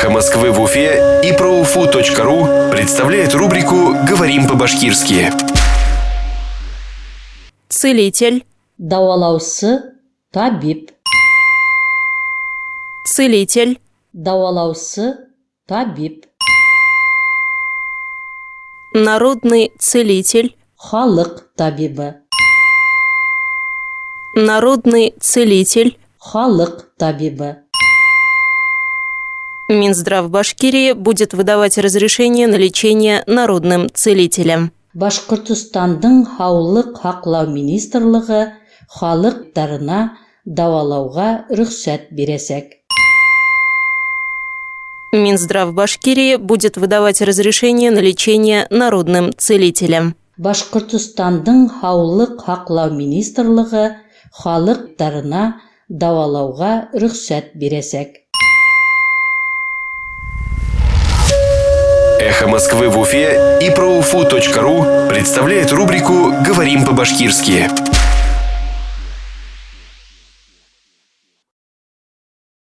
«Эхо Москвы» в Уфе и проуфу.ру представляет рубрику «Говорим по-башкирски». Целитель. Дауалаусы, табип. Целитель. Дауалаусы, табип. Народный целитель. Халыҡ табибы. Народный целитель. Халыҡ табибы. Минздрав Башкирии будет выдавать разрешение на лечение народным целителям. Башҡортостандың Һаулыҡ һаҡлау министрлығы халыҡ табиптарына дауалауға рөхсәт бирәсәк. Минздрав Башкирии будет выдавать разрешение на лечение народным целителям. Башҡортостандың Һаулыҡ һаҡлау министрлығы халыҡ табиптарына дауалауға рөхсәт бирәсәк. «Эхо Москвы» в Уфе и проуфу.ру представляет рубрику «Говорим по-башкирски».